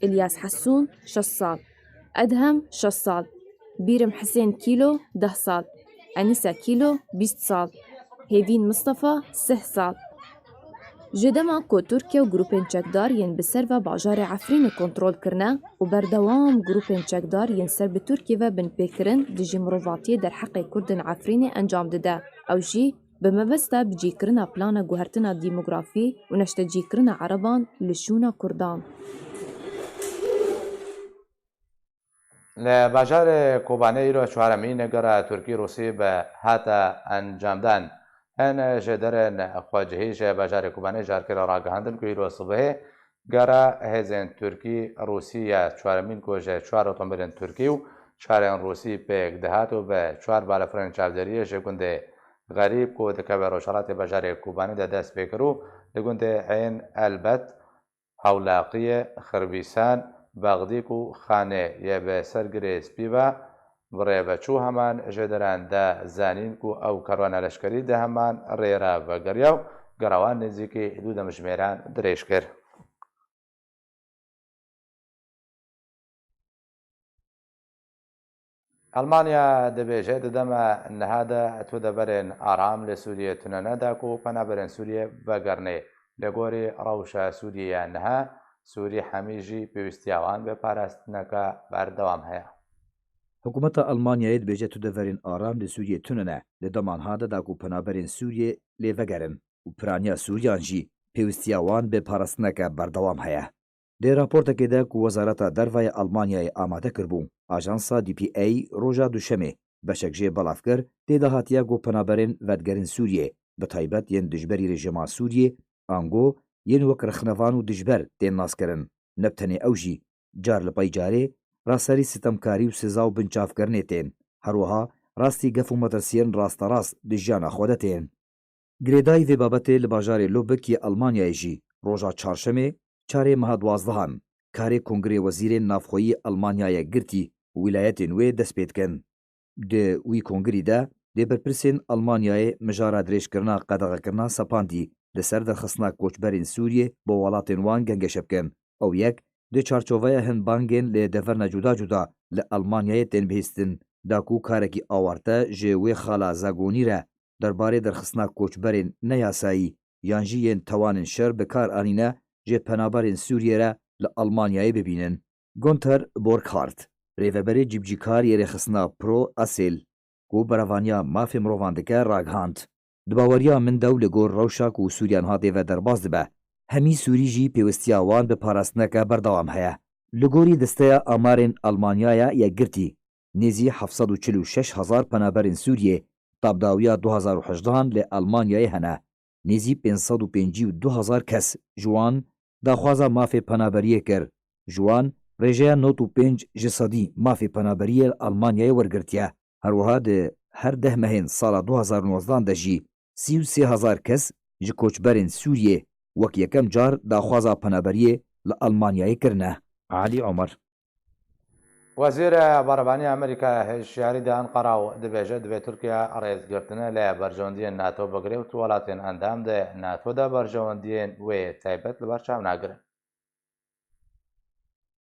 Îlyas Hesûn şeş sal, Edhem şeş sal, Bîrim Hisên Kîlo deh sal, Enîsa Kîlo bîst sal, Hêvîn Mistefa sih sal. Ji dema ku Tirkiye û grûpên çekdar yên bi ser ve bajarê Efrînê kontrol kirine û berdewam grûpên çekdar yên ser bi Tirkiye ve binpêkirin dijî mirovatiyê derheqê Kurdên Efrînê encam dide. Ew jî bi mebesta bicîkirina plana guhertina demografî û neştecîkirina Ereban li şûna Kurdan. Li bajarê Kobanê îro çaremîn gera Tirkî-Rûsî bi hate encamdan. Hin jêderên xwecihî ji bajarê Kobanê ji Erkêlê ragihandin ku îro sibihê gera hêzên Tirkî-Rûsî ya çaremîn ku ji çar otomobîlên Tirkî û çarên Rûsî pêk dihat û bi çar balafirên çavdêriyê ji gundê Xerîb ku dikeve rojhelatê bajarê Kobanê de dest pê kir û li gundê Ên Elbet, Hewlaqiyê, Xirbîsan, Bexdîk û Xanê yê bi ser Girê Spî ve bi rê ve çû. Heman jêderan de zanîn ku ew karwana leşkerî di heman rê re vegeriya û gera wan nêzîkî du demjimêran dirêj kir. Elmanya dibêje, di dema niha de tu deverên aram li Sûriyê tune ne, da ku penaberên Sûriyê vegerinê. Li gorî rewşa Sûriyê ya niha, Sûrî hemî jî pêwîstiya wan bi parastineke berdewam heye. Hikûmeta Elmanyayê dibêje tu deverên aram li Sûriyê tune ne, li dema niha de da ku penaberên Sûriyê lê vegerin û piraniya Sûriyan jî pêwîstiya wan bi parastineke berdewam heye. Di raportekê de ku Wezareta Derve ya Elmanyayê amade kiribû, ajansa D P A roja Duşemê beşek jê belav kir, tê de hatiye ku penaberên vedigerin Sûriyê, bi taybet yên dijberî rejîma Sûriyê, ango yên wek rexnevan û dijber tên naskirin. Ne bi tenê ew jî, car li pey carê raserî sitemkarî û siza û binçavkirinê tên. Her wiha rastî gef û metirsiyên rasterast di jiyana xwe de tên. Girêdayî vê babetê li bajarê Lubik yê Elmanyayê jî roja çarşemê, çarê meha duwazdehan, karê Kongirê Wezîrên Navxweyî Elmanyayê girtî û wîlayetên wê dest pê dikin. Di wî kongirî de dê berpirsên Elmanyayê mijara dirêjkirina qedexekirina sepandî li ser derxistina koçberên Sûriyê bo welatên wan gengeşe bikin. Ew yek di çarçoveya hin bangên li deverna cuda cuda li Elmanyayê tên bihîstin, da ku karekî awarte ji wê xala zagonî re derbarê derxistina koçberên neyasayî yan jî yên tewanên şer bi kar anîne jê penaberên Sûriyê re li Almanyayê bibînin. Gunther Borchardt, rêveberê cîbicîkar yê rêxistina Pro Asêl, ku berevaniya mafê mirovan dike, ragihand. Di baweriya min de û li gor rewşa ku Sûriya niha tê ve derbas dibe, hemî Sûrî jî pêwistiya wan bi parastineke berdewam heye. Li gorî Listeya Amarên Almanyaya Yekgirtî, nêzî heft sed û çil û şeş hezar penaberên Sûriyê tabdawiya du hazar û hejdehan li Almanyayê hene. Nêzî pênc sed û pêncî û du hezar kes ji wan daxwaza mafê penaberiyê kir. Ji wan rêjeya nod û pênc ji sedî mafê penaberiyê li Almanyayê wergirtiye. Her wiha di her deh mehên sala du hazar û nozdehan de jî sî û sê hezar kes ji koçberên Sûriyê wek yekem car daxwaza penaberiyê li Almanyayê kirine. Alî Omer. Wezîrê Berevanî Amerîka hişyarî da Enqera û dibêje, divê Tirkiye rêzgirtine li berjewendiyên NATO bigire û tu welatên endam di NATO de berjewendiyên wê taybet li ber çav nagirin.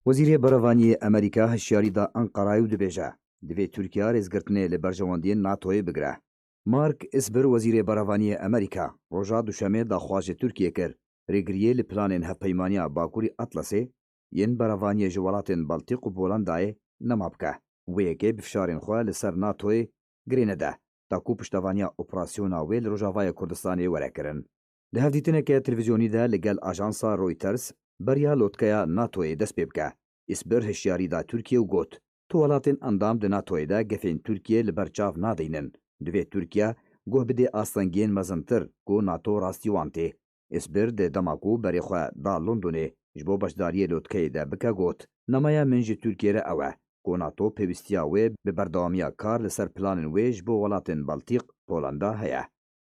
Wezîrê Berevaniyê Amerîka hişyarî da Enqerayê û dibêje, divê Tirkiye rêzgirtinê li berjewendiyên NATOyê bigire. Mark Esper, Wezîrê Berevaniyê Amerîka, roja Duşemê daxwaz ji Tirkiyê kir, rêgiriyê li planên Hevpeymaniya Bakurî Atlasê yên berevaniyê ji welatên Baltîk û Polandayê nema bike. Wê yekê bi fişarên xwe li ser NATOyê girê nede, ta ku piştevaniya operasyona wê li Rojavayê Kurdistanê were kirin. Di hevdîtineke televîzyonî de li gel ajansa Reuters beriya lotkeya NATOyê dest pê bike. Esper hişyarî da Tirkiye û got, tu welatên endam di NATOyê de gefên Tirkiye li ber çav nadeynin. Divê Tirkiye guh bidê astengiyên mezintir ku NATO rastî wan tê. Esper di dema ku berê xwe da Londonê ji bo beşdariyê lotkeyê de bike got, nameya min ji Tirkiye re ew e ku NATO pêwîstiya wê bi berdewamiya kar li ser planên wê ji bo welatên Baltîk, Polanda heye.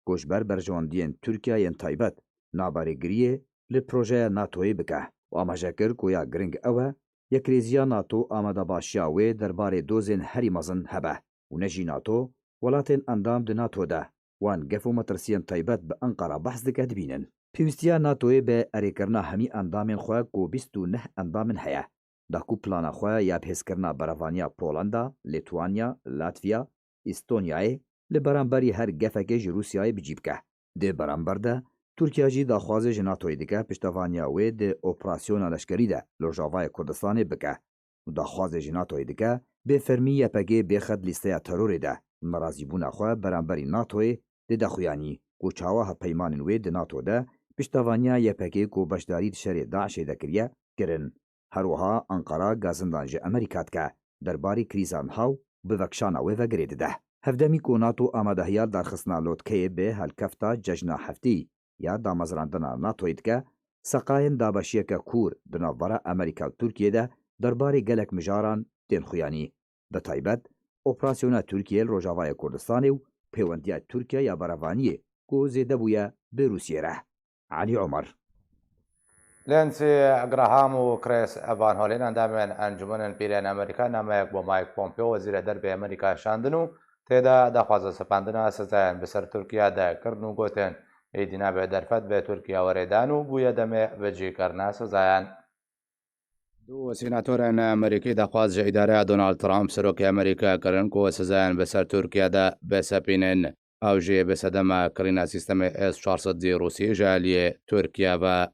Ku ji ber berjewendiyên Tirkiye yên taybet nabe rêgiriyê li projeya NATOyê bike û amaje kir ku ya giring ew e, yekrêziya NATO amadebaşiya wê derbarê dozên herî mezin hebe û ne jî NATO, welatên endam di NATO de wan gef û metirsiyên taybet bi Enqera behs dike dibînin. Pêwîstiya NATOyê bi erêkirina hemî endamên xwe ku bîst û neh endam in heye, da ku plana xwe ya bihêzkirina berevaniya Polanda, Lîtwanya, Latviya, Îstonyayê li beramberî her gefekê ji Rûsyayê bi cî bike. Di beramber de, Tirkiye jî daxwazê ji NATOyê dike piştevaniya wê di operasyona leşkerî de li Rojavayê Kurdistanê bike û daxwazê ji NATOyê dike bê fermî Y P G bêxe di lîsteya terorê de û nerazîbûna xwe beramberî NATOyê dide xuyanî ku çawa hevpeymanên wê di NATO de piştevaniya Y P G ku beşdarî di şerê DAIŞê de kiriye, kirin. Her wiha Enqera gazindan ji Amerîka dike derbarê krîza niha û bi vekişana wê ve girê dide. Hevdemî ku NATO amadehiya darxistina lotkeyê bi helkefta cejna hefteyî ya damezrandina NATOyê dike, seqayên dabeşiyeke kûr di navbera Amerîka û Tirkiyê de derbarê gelek mijaran tên xuyanî. Bi taybet, operasyona Tirkiyê li Rojavayê Kurdistanê û pêwendiya Tirkiye ya berevaniyê ku zêde bûye bi Rûsiyê re. Alî Omer. Lindsey Graham û Chris Van Hollen, endamên Encûmenên Pîrên Amerîka, nameyek bo Mike Pompeo, Wezîrê Dervê Amerîka, şandin û tê de daxwaza sepandina sizayan bi ser Tirkiye de kirin û gotin, êdî nabe derfet bi Tirkiye were dan û bûye demê bicîkirina sizayan. Du sînatorên Amerîkî daxwaz ji îdareya Donald Trump, serokê Amerîka, kirin ku sizayan bi ser Tirkiye de bisepînin. Ew jî bi sedema kirîna sîstemê S çar sed Rûsî ji aliyê Tirkiye ve.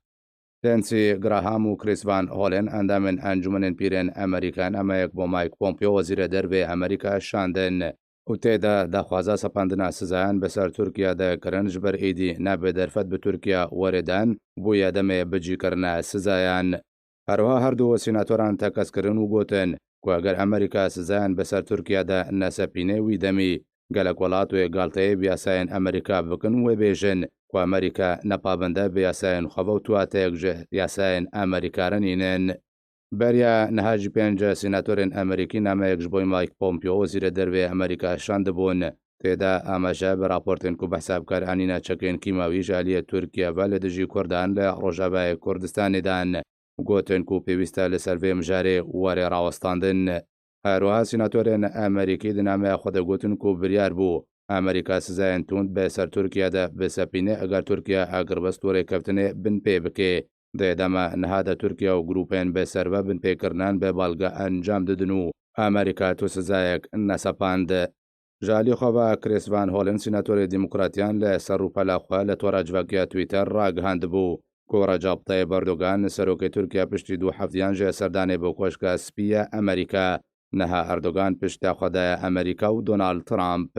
Lindsey Graham û Chris Van Hollen, endamên Encûmenên Pîrên Amerîka, nameyek bo Mike Pompeo, Wezîrê Dervê Amerîka, şandin û tê de daxwaza sepandina sizayan bi ser Tirkiye de kirin, ji ber êdî nabe derfet bi Tirkiye were dan, bûye demê bicîkirina sizayan. Herwiha her du sînatoran tekez kirin û gotin ku eger Amerîka sizayan bi ser Tirkiye de nesepîne, wî demî gelek welat wê galteyê bi yasayên Amerîka bikin û wê bêjin ku Amerîka ne pabend e bi yasayên xwe ve û tuateyek ji yasayên Amerîka re nînin. Beriya niha jî pênc sînatorên Amerîkî nameyek ji bo Mike Pompeo, Wezîrê Dervê Amerîka, şandibûn. Tê de amaje bi raportên ku behsa bi kar anîna çekên kîmawî ji aliyê Tirkiye ve li dijî Kurdan li Rojavayê Kurdistanê dan. Gotin ku pêwîst e li ser vê mijarê were rawestandin. Her wiha sînatorên Amerîkî di nameya xwe de gotin ku biryar bû Amerîka sizayên tund bi ser Tirkiye de bisepîne, eger Tirkiye agirbest û rêkeftinê binpê bike. Di dema niha de Tirkiye û grûpên bi ser ve binpêkirinan bi balga encam didin û Amerîka tu sizayek nesepand. Ji alî xwe ve Chris Van Hollen, sînatorê demokratiyan li ser rûpela xwe li tora civakiya Twitter ragihandibû ku Recep Tayyip Erdogan, serokê Tirkiye, piştî du heftiyan ji serdanê bo Koşka Spî ye Amerîka. Niha Erdogan pişta xwe daye Amerîka û Donald Trump.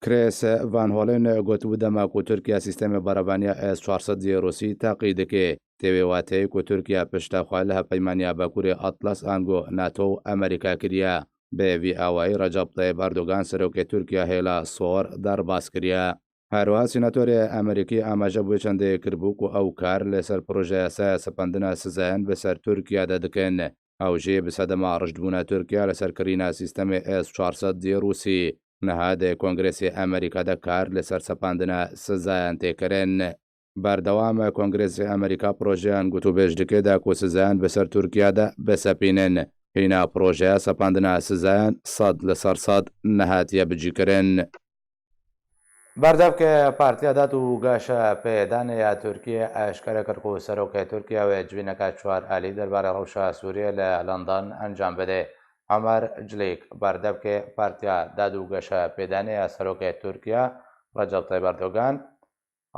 Chris Van Hollen gotibû, dema ku Tirkiye sîstemê berevaniya S çar sed yê Rûsî teqî dike, tê wê wateyê ku Tirkiye pişta xwe li hevpeymaniya Bakurê Atlas ango NATO û Amerîka kiriye. Bi vî awayî Recep Tayyip Erdogan, serokê Tirkiye, hêla sor derbas kiriye. Her wiha sînatorê Amerîkî amaje bi wê çendê kiribû ku ew kar li ser projeya se sepandina sizayan bi ser Tirkiye de dikin. Ew jî bi sedema rijdbûna Tirkiye li ser kirîna sîstemê S çar sed yê Rûsî. Niha di Kongresê Amerîka de kar li ser sepandina sizayan tê kirin. Berdewam Kongresê Amerîka projeyan gotûbêj dike da ku sizayan bi ser Tirkiye de bisepînin. Hîna projeya sepandina sizayan sed li ser sed nehatiye bicîkirin. Berdevke Partiya Dad û Geşepêdanê ya Tirkiyê eşkere kir ku serokê Tirkiye wê civîneke çar alî derbarê rewşa Sûriyê li London encam bide. Omer Cilîk, berdevkê Partiya Dad û Geşepêdanê ya serokê Tirkiye Recep Tayyip Erdogan,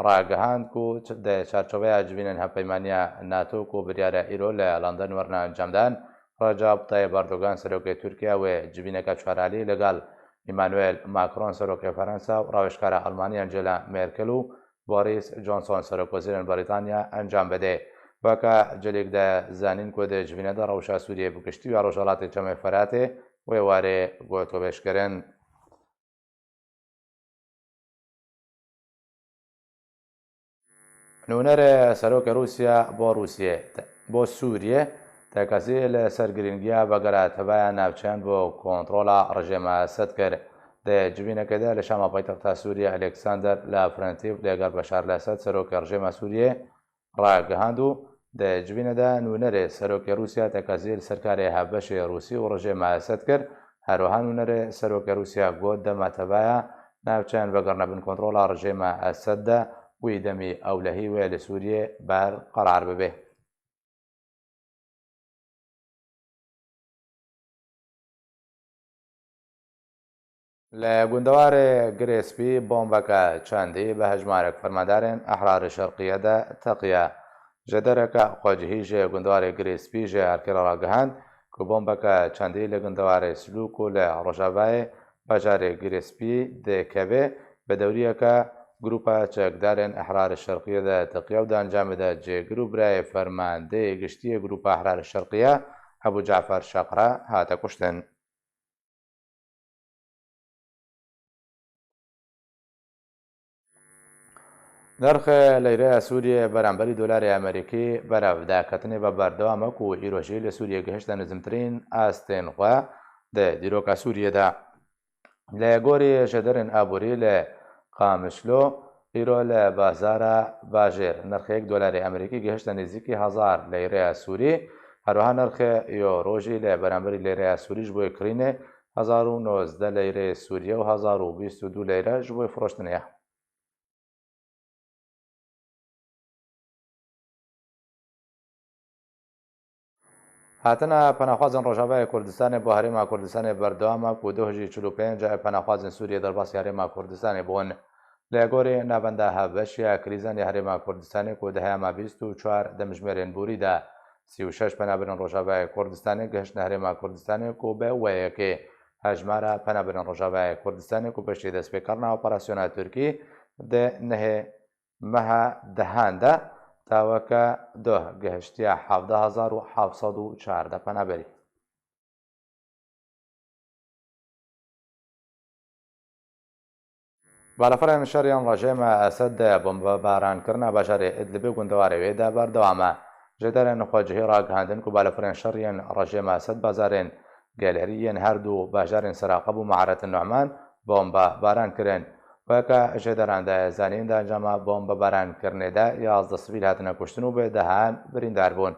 ragihand ku ç-, di çarçoveya civînên hevpeymaniya NATO ku biryare îro li London werine encamdan, Recep Tayyip Erdogan, serokê Tirkiye, wê civîneke çaralî li gel Emmanuel Macron, serokê Fransa, û rawêjkara Almaniya Angela Merkel û Boris Johnson, serokwezîrên Brîtanya, encam bide. Weke Cilîk de zanîn ku di civîne de rewşa Sûriyê bi giştî ya Rojhelatê Çemê Feratê wê warê gotûbêj kirin. Nûnerê serokê Rûsya bo Rûsiyê, bo Sûriyê, tekezî li ser girîngiya vegera tevaya navçeyan bo kontrola rejîma Esed kir. Di civînekê de li Şama paytexta Sûriyê Alexander Lavrentiev lêger Beşar Esed, serokê rejîma Sûriyê, ragihand û di civînê de nûnerê serokê Rûsya tekezî li ser karê hevbeşê Rûsî û rejîma Esed kir. Her wiha nûnerê serokê Rûsya got, dema tevaya navçeyan vegerine bin kontrola rejîma Esed de, wî demî ewlehî wê li Sûriyê berqerar bibe. Li gundewarê Girê Spî bombeke çandî bi hejmarek fermandarên Ehrarê Şerqiyê de teqiye. Jêdereke xwecihî ji gundewarê Girê Spî ji Erkêrê ragihand ku bombeke çandî li gundewarê Silûk û li rojavayê bajarê Girê Spî dikeve, bi dewriyeke Grupa Çekdarên Ehrarê Şerqiyê de teqiya û di encamê de cêgir û birayê fermandeyê giştî yê Grupa Ehrarê Şerqiyê Ebû Cafer Şeqra hate kuştin. Nirxê leyreya Sûriyê beramberî dolarê Amerîkî berev daketinê ve berdewam e ku îro jî li Sûriyê gihişte nizmtirîn astên xwe di dîroka Sûriyê de. Li gorî jêderên aborî li Qamişlo, îro li bazara bajêr nirxê yek dolarê Amerîkî gihişte nêzîkî hezar leyreya Sûrî. Her wiha nirxê euro jî li beramberî leyreya Sûrî ji bo yê kirînê hezar û nozdeh leyreyê Sûrî ye û hezar û bîst û du leyre ji bo yê firoştinê ye. Hatina penaxwazên Rojavayê Kurdistanê bo Herêma Kurdistanê berdewam e ku doh jî çil û pênc penaxwazên Sûriyê derbasî Herêma Kurdistanê bûn. Li gorî Navenda Hevbeş ya Krîzanê Herêma Kurdistanê ku di heyama bîst û çar demjimêrên borî de sî û şeş penaberên Rojavayê Kurdistanê gihiştine Herêma Kurdistanê ku bi wê yekê hejmara penaberên Rojavayê Kurdistanê ku piştî destpêkirina operasyona Tirkî di nehê meha dehan de taweke doh gihiştiye hevdeh hezar û heft sed û çardeh penaberî. Balafirên şer yên rejîma Esed di bombebarankirinê bajarê Idlibê gundewarê wê de berdewam e. Jêderên xwecihî ragihandin ku balafirên şer yên rejîma Esed bazarên gelerî yên her du bajarên Seraqeb û Me'aret Nu'man bombebaran kirin. Weke jêderan de zanîn, di encama bombebarankirinê de yazdeh sivîl hatine kuştin û bi dehan birîndar bûn.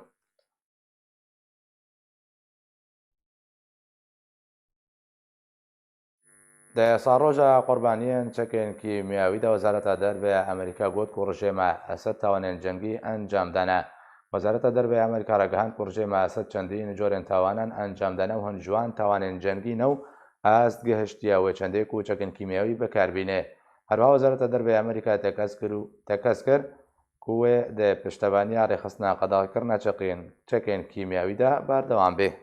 Di salroja qurbaniyên çekên kîmyawî de Wezareta Derve ya Amerîka got ku rejîma Esed tawanên cengî encam dane. Wezareta Derve ya Amerîka ragihand ku rejîma Esed çendîn corên tawanan encam dane û hin ji wan tawanên cengî ne û Est gihiştiye wê çendê ku çekên kîmyewî bikar bîne. Herwiha Wezareta Derve ya Amerîka tekez kir û tekez kir ku wê di piştevaniya rêxistina qedexekirina çeqên, çekên kîmyewî de berdewam bê.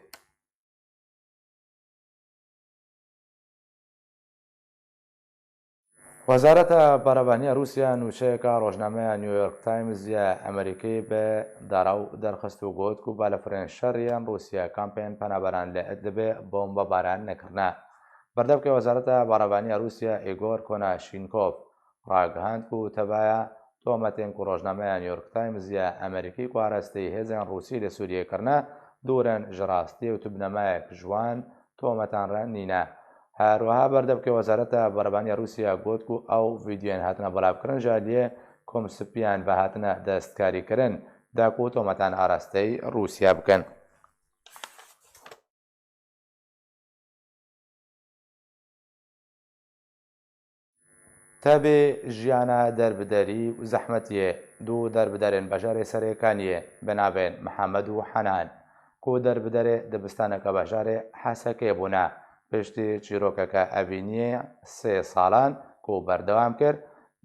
Wezareta Barevaniya Rûsya nûçeyeka rojnameya New York Times ya Amerîkî bi daraw derxist û got ku balafirên şerî yên Rûsya kampên penaberan li Idlibê bombebaran nekirine. Berdevkê Wezareta Barevaniya Rûsya Igor Konashenkov ragihand ku tevaya tometên ku rojnameya New York Times ya Amerîkî ku arasteyî hêzên Rûsî li Sûriyê kirine, dûr in ji rastiyê û tu binemayek ji wan tometan re nîne. Her wiha berdevkê Wezareta Berebaniya Rûsya got ku ew vîdeoyên hatine belavkirin ji aliyê Kom Spiyan ve hatine destkarîkirin, da ku tometan arasteyî Rûsya bikin. Tevî jiyana derbiderî û zehmetiyê du derbiderên bajarê Serêkaniyê bi navên Mihemed û Henan, ku derbiderê dibistaneke bajarê Hesekê bûne, piştî çîrokeke evîniyê sê salan ku berdewam kir,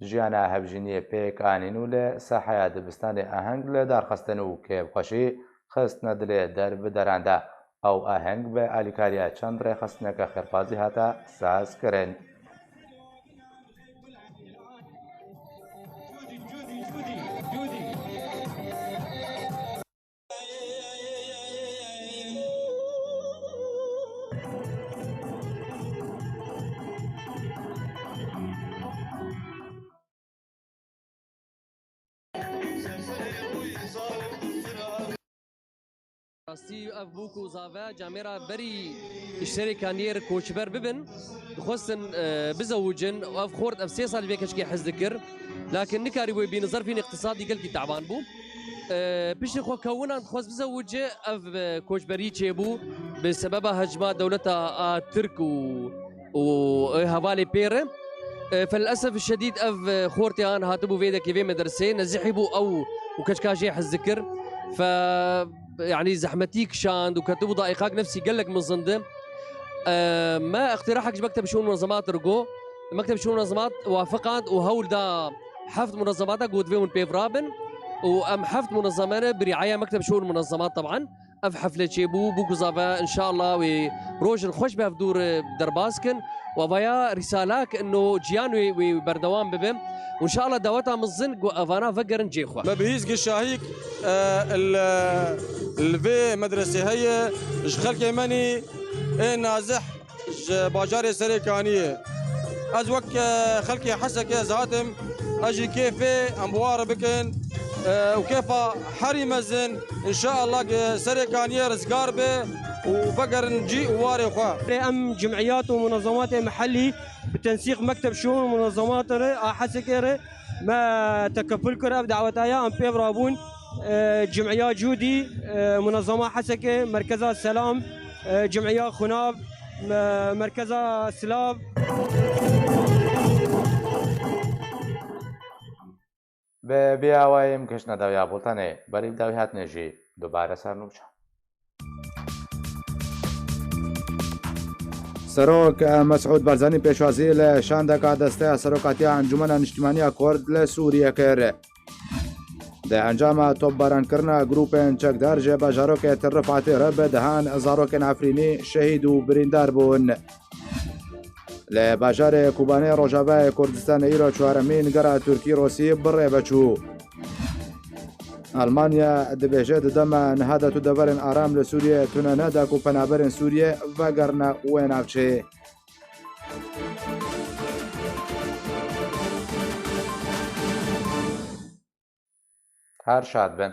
jiyana hevjîniyê pêk anîn û li saheya dibistanê aheng li dar xistin û kêfxweşî xistine dilê derbideran de. Ew aheng bi alîkariya çend rêxistineke xêrpazî hate sazkirin. Rastî ev bûk û zave camêra berî ji Serêkaniyê re koçber bibin, dixwestin, e, bizewicin. Ev xort, ev sê salî vê keçikê hez dikir. Lakin nikarî wê bînin, zerfên îqtisadî gelkî teban bû. E, piştî xwe kewinan dixwest bizewice, ev, e, koçberî çêbû bi sebeba hecma dewleta a Tirk û û, e, hevalê pê re. E, felesef şedîd ev, e, xortê an hatibû vê dekê vê medresê, nezihî bû ew û keçika jê hez dikir. Fe, yanî zehmetî kişand û ketibû daîqak nefsî gelek mezin di. E, me iqtirahek ji Mekteb Şûn Munezemat re got. Mekteb Şûn Munezemat wafiqand û hewl da heft munezemata got vê hûn pêv rabin û em heft munezemene bi riaya Mekteb Şûn Munezemat teban. Ev hefle çêbû, bûk û zave, înşallah wê rojin xweş bi hevdû re derbas kin. Û evaya rîsalak ino ciyan wê, wê berdewam bibe. Û înşallah daweta mezin ku evana vegerin cê xwe. Me bihîst gi şahîk, e, li, li vê medresê heye, ji xelkê menî ê nazih ji bajarê Serêkaniyê. Ez wek, e, xelkê Hesekê ez hatim, ez jî kêfê em bi wan re bikin, e, û kêfa herî mezin, înşallah ki Serêkaniyê rizgar be û vegerin cî û warê xwe. Em cimiyat û munezematê mehellî bi tensîq Mekteb Şûn û Munezemat re a Hesekê re me tekeful kir, ev daweta ya em pêv rabûn. E, Cimiya Cûdî, e, Munezema Hesekê, Merkeza Selam, e, Cimiya Xunav, me-, Merkeza Silav. Bi vî awayî em kiştine dawiya bultenê, berî bi dawî hatinê jî dubare ser nûçe. Serok, e, Mesûd Barzanî pêşwazî li şandeka Desteya Serokatiya Encûmena Niştimanî ya Kurd li Sûriyê kir. Di encama topbarankirina grûpên çekdar ji bajarokê Til Rifatê re bi dehan zarokên Efrînî şehîd û birîndar bûn. Li bajarê Kobanê Rojavayê Kurdistanê îro çaremîn gera Tirkî-Rûsî bi rê ve çû. Almanya dibêje di dema niha de tu deverên aram li Sûriyê tune neda ku penaberên Sûriyê vegerine wê navçeyê. Her şad bin.